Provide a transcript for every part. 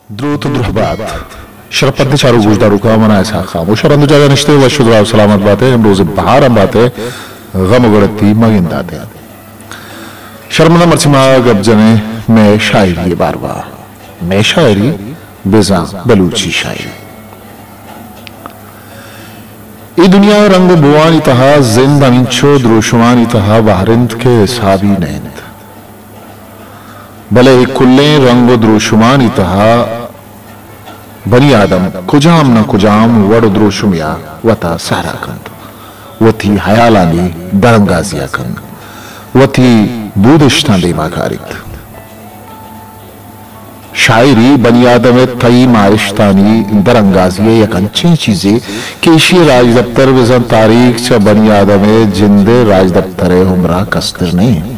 دروت ءُ درہبات۔ شرپندیں چاروک گوشداروکاں، من آں اسحاق خاموش ءُ رند ءُ جاگہ نشتہ، وش ءُ دراہ ءُ سلامت بات ئے، امروز بہار ہم بات ئے، غم ءُ گڑتی مہ گندات ئے۔ شرمندہ، مرچی ما گپ جنیں مئے شاعری ءِ باروا۔ مئے شاعری، بزاں بلوچی شاعری۔ اے دنیا ءِ رنگ ءُ بوانی تہا زند ہمینچو دروشمانی تہا بہر انت کہ حسابی نہ انت۔ بلے اے کلیں رنگ ءُ دروشمانی تہا بنی آدم کجام نہ کجام وڑ ءُ دروشمے ءَ وت ءَ سہرا کنت، وتی ہیالانی درانگازی ءَ کنت، وتی بودشتاں دیما کاریت۔ شاعری بنی آدم ءِ تہی مارشتانی درانگازی ءِ یک انچیں چیزے کہ ایشی ءِ راجدپتر بزاں تاریخ چہ بنی آدم ءِ جند ءِ راجدپتر ءِ ہمراہ کستر نہ انت۔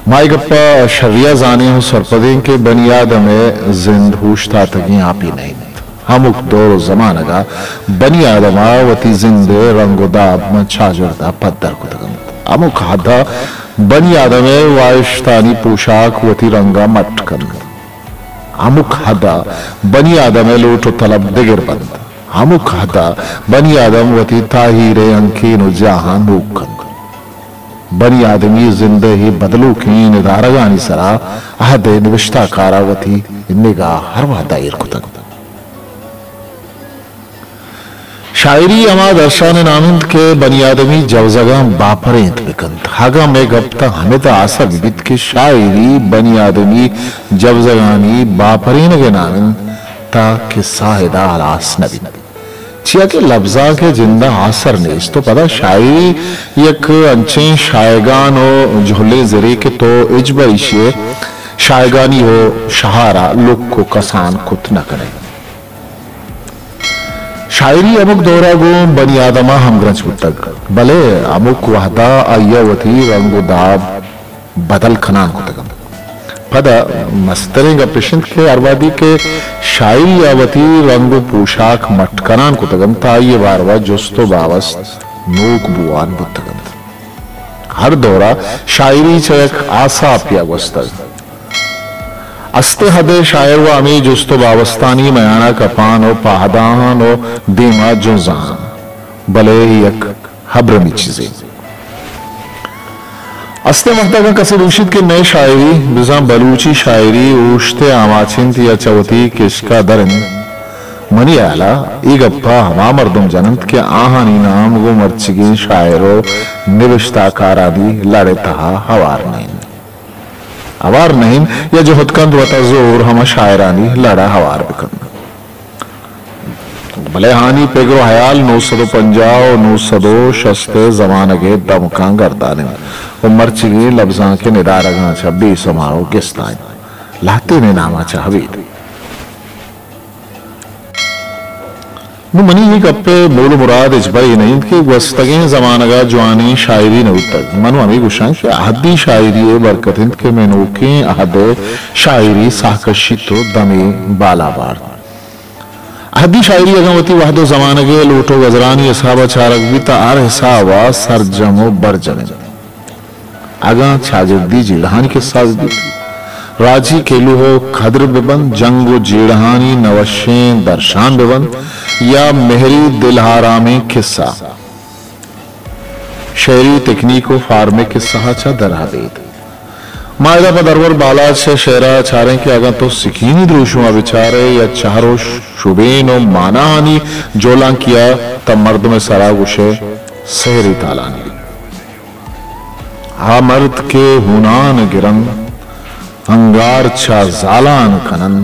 ما اے گپ ءَ شری ءَ زانیں ءُ سرپدیں کہ بنی آدم ءِ زند اوشتاتگیں آپے نہ انت۔ ہمک دور ءُ زمانگ ءَ بنی آدم ءَ وتی زند ءِ رنگ ءُ داب ماں چاگرد ءَ پدر کتگ انت۔ ہمک حد ءَ بنی آدم ءِ واہشتانی پوشاک وتی رنگ ءَ مٹ کنت۔ ہمک حد ءَ بنی آدم ءِ لوٹ ءُ طلب دگر بنت۔ ہمک حد ءَ بنی آدم وتی تاہیر ءِ ہنکین ءُ جاہاں نوک کنت۔ بنی آدمی زند ءِ اے بدلوکیں ندارگانی سرا عہد ءِ نبشتہ کار ءَ وتی نگاہ ہر وہد ءَ ایر کتگ۔ شاعری ہما درشان ءِ نام انت کہ بنی آدمی جوزگاں باپرینت بہ کنت۔ اگاں مئے گپ تاں ہمدا آسر بہ بیت کہ شاعری بنی آدمی جوزگانی باپرینگ ءِ نام انت، تہ کسہ ادا ہلاس نہ بیت۔ چیا کہ لبزانک ءِ جند ءَ آسر نیست ءُ پدا شاعری یک انچیں شاہگان ءُ جہلیں زرے کہ تو ہچبر ایشی ءِ شاہگانی ءُ شہار ءَ لک ءُ کسان کت نہ کن ئے۔ شاعری ہمک دور ءَ گوں بنی آدم ءَ ہمگرنچ بوتگ، بلے ہمک وہد ءَ آئی ءَ وتی رنگ ءُ داب بدل کنان کتگ انت۔ پدا مستریں گپ اش انت کہ ہر وہدی کہ شاعری ءَ وتی رنگ ءُ پوشاک مٹ کنان کتگ انت، آئی ءِ باروا جست ءُ باوست نوک بوان بوتگ انت۔ ہر دور ءَ شاعری چہ یک آساپے ءَ گوستگ۔ استیں حدے شاعر وَ ہمے جست ءُ باوستانی میان ءَ کپان ءُ پہداہان ءُ دیما جنزان، بلے یک ہبرمی چیزے۔ استیں وہد ءَ اگاں کسے گوشیت کہ مئے شاعری، بزاں بلوچی شاعری اوشت ءِ آماچ انت یا چہ وتی کشک ءَ در انت، منی ہیال ءَ اے گپ ءَ ہما مردم جن انت کہ آہانی نام گوں مرچیگیں شاعر ءُ نبشتہ کارانی لڑ ءِ تہا ہوار نہ انت۔ ہوار نہ انت یا جہد کنت وت ءَ زور ہما شاعرانی لڑ ءَ ہوار بہ کنت۔ بلے آہانی پگر ءُ ہیال نو سد ءُ پنجاہ ءُ نو سد ءُ شست ءِ زمانگ ءِ دمکاں گردان انت ءُ مرچیگیں لبزانک ءِ ندارگاں چہ بے سما ءُ گستا انت۔ لہتین ءِ نام ءَ چہ ابید۔ نوں منی اے گپ ءِ مول ءُ مراد ہچبر اے نہ انت کہ گوستگیں زمانگ ءَ جوانیں شاعری نہ بوتگ۔ من وَ ہمے گوشاں کہ اہدی شاعری ءِ برکت انت کہ مئے نوکیں اہد ءِ شاعری ساہ کشیت ءُ دمے بالا بارت۔ اہدی شاعری اگاں وتی وہد ءُ زمانگ ءِ لوٹ ءُ گزرانی حساب ءَ چارگ بیت، تہ ہر حساب ءَ سرجم ءُ برجم انت۔ اگاں چاگردی جیڑہانی کسہ ءَ بیت، راجی کیلوہ ءُ کدر بہ بنت، جنگ ءُ جیڑہانی نوشیں درشان بہ بنت، یا مہری دل آرامیں کسہ، شعری تکنیک ءُ فارم ءِ کسہ ءَ چہ در ابید۔ ما ادا پہ درور بالاچ ءِ شعر ءَ چاریں کہ اگاں تو سکینی دروشم ءَ بچار ئے یا چہر ءُ شبین ءُ ماناہانی جولانکی ءَ، تہ مردم ءِ سر ءَ گوش ئے سحری تالان بیت۔ آ مرد کہ ہونان گرن، انگار چہ زالان کنن،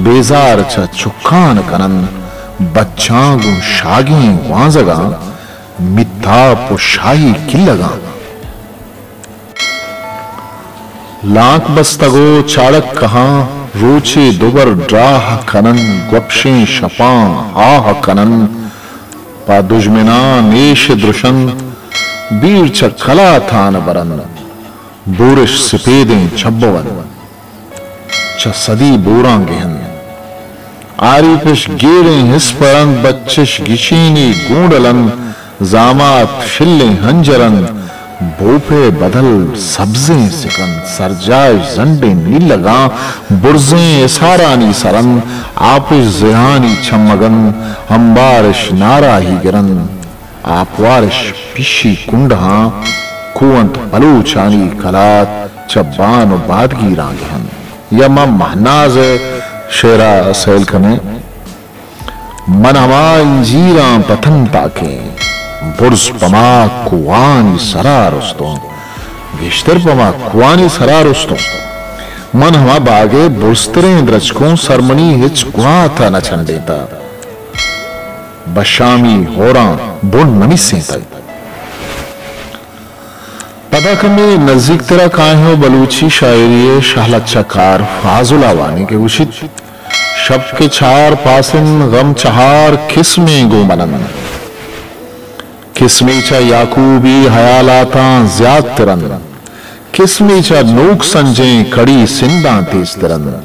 بیزار چہ چکان کنن، بچاں گوں شاگیں گوانزگاں، میتاپ ءُ شاہی کلگاں۔ لانک بستگ ءُ چاڑک کہاں، روچے دوبر ڈراہ کنن، گوپشیں شپاں آہ کنن، پہ دژمناں نیش درشن، بیر چہ کلاتان برن، بورش سپیدیں چبوان، چہ سدی بوراں گہن۔ آریپش گیریں ہسپرن، بچش گچینی گونڈلن، زامات شلیں ہنجرن، بوپ ءِ بدل سبزیں سکن، سرجاہ اش زنڈیں نیلگاں، برزیں اسارانی سرن، آپ اش زہانی چمگن، امبار اش ناراہی گرن، آپوار اش پیشی کنڈہاں، کوہ انت بلوچانی کلات چہ بان و بادگیراں گہن۔ یا ما مہناز ءِ شعرا سیل کنیں۔ من ہما انجیراں پتن تاکیں، برز پما کوہانی سرا رستوں، گیشتر پما کوہانی سرا رستوں۔ من ہما باگ ءِ برزتریں درچکوں، سر منی ہچ گوات ءَ نہ چنڈینتہ۔ بشامی ہوراں بن نمیسینتگ۔ پدا کمے نزیکترا کائیں و بلوچی شاعری ءِ شہلچہ کار فاضل ءَ وانیں کہ گوشیت، شپ کہ چار پاسن غم چہار قسمیں گوں من انت۔ قسمے چہ یعقوبی حیالاتاں زیات تر انت۔ قسمے چہ نوک سنجیں کڑی سنداں تیز تر انت۔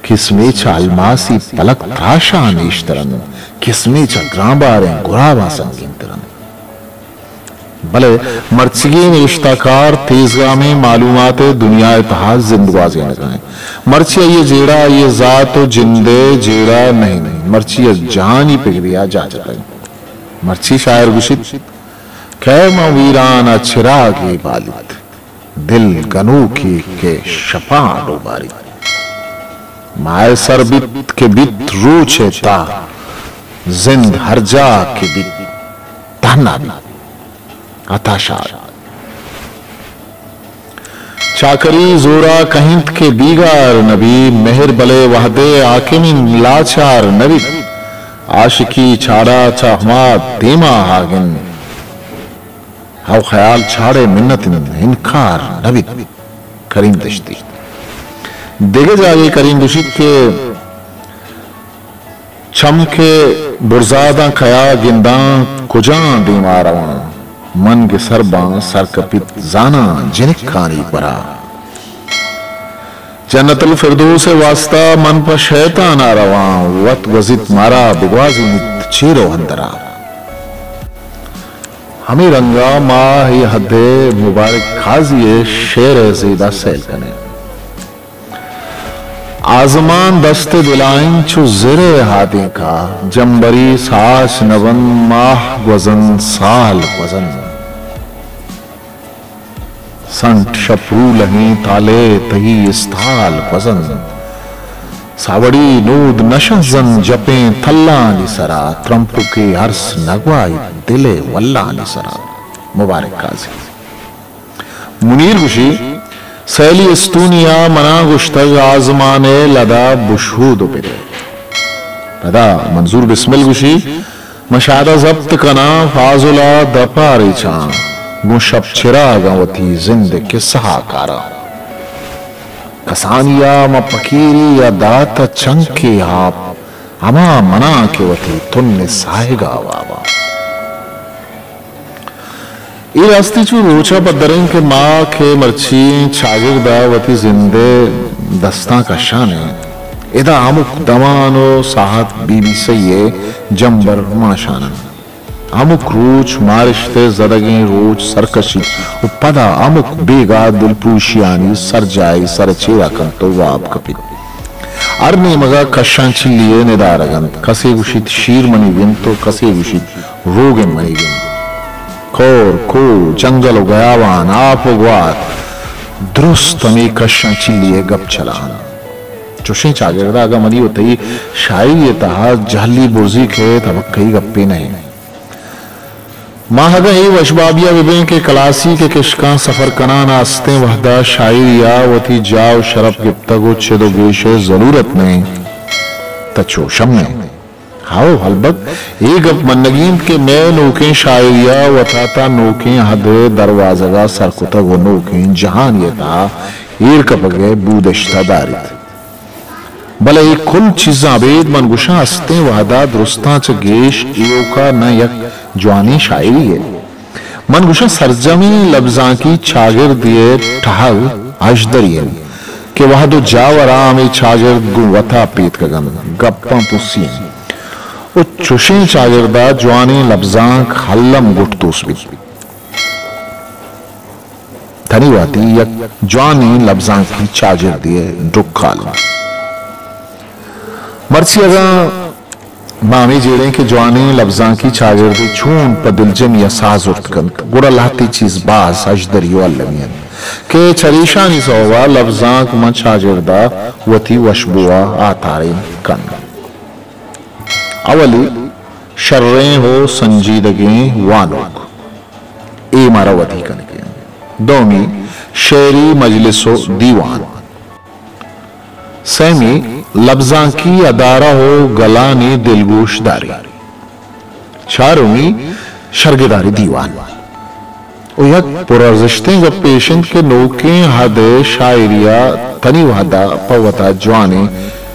قسمے چہ الماسی پلک تراشاں نیشتر انت، قسمے چہ گرانباریں گراباں سنگین تر انت۔ بلے مرچیگیں نبشتہ کار تیزگامیں معلومات ءِ دنیا ءِ تہا زند گوازینگ ءَ انت۔ مرچی آئی ءِ جیڑہ آئی ءِ ذات و جند ءِ جیڑہ نہ انت، مرچی یک جہانی پگرے ءَ جاہ جتگ۔ مرچی شاعر گوشیت، کئے من ویران ءَ چراگے بالیت۔ دل گنوکے کہ شپاں ڈوباریت۔ ماہ سر بیت کہ بیت روچ ءِ تہا، زند ہر جاہ کہ بیت تہنا بیت۔ عطا شاد۔ چاکری زورا کہنت کہ بیگار نبی، مہر بلے وہدے حاکم انت لاچار نبیت۔ عاشقی چاڑا چہ ہما دیما ہاگن۔ ہو خیال چاڑے منت انت، انکار نہ بیت۔ کریم دشتی۔ دگہ جاگے کریم گوشیت کہ چم کہ برزاداں کیا گنداں، کجاں دیما رواں، من گسر باں سر کپیت زاناں جنکانی گورا۔ جنت الفردوس ءِ واسطہ من پہ شیطان ءَ رواں، وت گوزیت مارا بگوازینیت چیر و اندرا۔ ہمے رنگا ما اے حد ءَ مبارک قاضی ءِ شعر ءِ زیبا سیل کنیں۔ آزمان دست ءِ دلائیں چو زر ءِ ہادینکا، جمبری ساچ نہ بنت ماہ گوزنت سال گوزنت۔ سنٹ شپ رولہیں تالے تئی استال گوزنت۔ ساوڑی نود نشہ زنت جپیں تلانی سرا، ترمپکے ارس نگواہیت دل ءِ ولانی سرا۔ مبارک قاضی۔ منیر گوشی، سیلی استونی ءَ منا گوشتگ آزمان ءِ لدا بشود و بدے۔ پدا منظور بسمل گوشی، من شادا ضبط کناں، فاضل ءَ دپ ءَ ریچاں، گوں شپ چراگاں وتی زند ءِ قصہ ءَ کاراں۔ کسانی ءَ من پکیری ءَ دات چنکے آپ، ہما منا کہ وتی تن ءِ ساہگ ءَ واباں۔ اے راستی چو روچ ءَ پدر انت کہ ما کہ مرچی چاگرد ءَ وتی زند ءِ دستاں کشان ایں، ادا ہمک دمان و ساہت بی بی سی ءِ جمبر ماشان انت۔ ہمک روچ مارشت ءِ زدگیں روچ سر کشیت و پدا ہمک بیگاہ دلپروشیانی سرجاہی سر ءَ چیرا کنت و واب کپیت۔ ہر نیمگ ءَ کشان چلی ءِ ندارگ انت۔ کسے گوشیت شیر منیگ انت و کسے گوشیت روگن منیگ انت۔ کور، کوہ، جنگل و گیابان، آپ و گوات، درست ہمے کشان چلی ءِ گپ چلان انت۔ چوشیں چاگرد ءَ اگاں منی و تئی شاعری ءِ تہا جہلی برزی کئیت، ہبکہی گپے نہ انت۔ ما اگاں اے وشبابی ءَ بہ بیں کہ کلاسیک ءِ کشکاں سفر کنان ءَ استیں وہد ءَ شاعری ءَ وتی جاہ و شرپ گپتگ و چد و گیش ءِ ضلورت نہ انت، تہ چوش ہم نہ انت۔ ہئو، البت اے گپ منگی انت کہ مئے نوکیں شاعری ءَ وتاتا نوکیں حد ءِ دروازگ ءَ سر کتگ و نوکیں جہانے ءِ تہا ایر کپگ ءِ بودشت ءَ داریت۔ بلے اے کل چیزاں ابید من گوشاں استیں وہدا درستاں چہ گیش ایوکا نہ یک جوانیں شاعری یے۔ من گوشاں سرجمیں لبزانکی چاگردے ءِ ٹہگ ہژدری انت کہ وہد و جاور ءَ ہمے چاگرد گوں وتا پیتکگ انت، گپاں پسی انت و چوشیں چاگردا جوانیں لبزانک الم گٹ دوست بیت۔ تنی وہدی یک جوانیں لبزانکی چاگردے ءِ ڈکال انت۔ مرچی اگاں ما ہمے جیڑیں کہ جوانیں لبزانکی چاگردے چون پہ دلجمی ءَ ساہ زرت کنت، گڑا لہتے چیز باز ہژدری ءُ المی انت کہ چریشانی سوب ءَ لبزانک ماں چاگرد ءَ وتی وشبو ءَ آتارین کنت۔ اولی، شریں ءُ سنجیدگیں وانوک، اے مارا ودی کنگی انت۔ دومی، شعری مجلس ءُ دیوان۔ سیمی، لبزانکی ادارہ ءُ گلانی دلگوش داری۔ چارمی، شرگداری دیوان۔ ءُ یک پرارزشتیں گپے ایش انت کہ نوکیں ہد ءِ شاعری ءَ تنی وہد ءَ پہ وتا جوانیں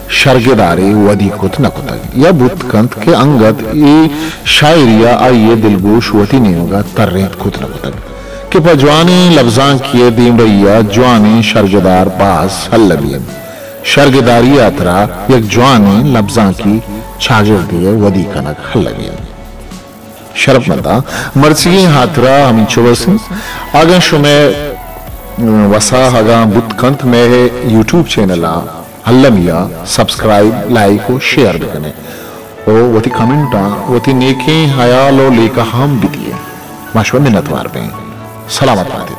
شرگدارے ودی کت نہ کتگ، یا بوت کنت کہ انگت اے شاعری ءَ آئی ءِ دلگوش وتی نیمگ ءَ ترینت کت نہ کتگ کہ پہ جوانیں لبزانکی ءِ دیمرئی ءَ جوانیں شرگدار باز المی انت۔ شرگداری ءِ ہاترا یک جوانیں لبزانکی چاگردے ءِ ودی کنگ المی انت۔ شرپمنداں، مرچیگیں ہاترا ہمینچو بس انت۔ اگاں شمئے وسا اگاں بوت کنت، مئے یوٹیوب چینل ءَ المی ءَ سبسکرائب، لائک ءُ شیئر بکنے ءُ وتی کمنٹاں وتی نیکیں ہیال ءُ لیکہ ہم بدیے۔ ما شمئے منتوار بیں۔ سلامت بات ئے۔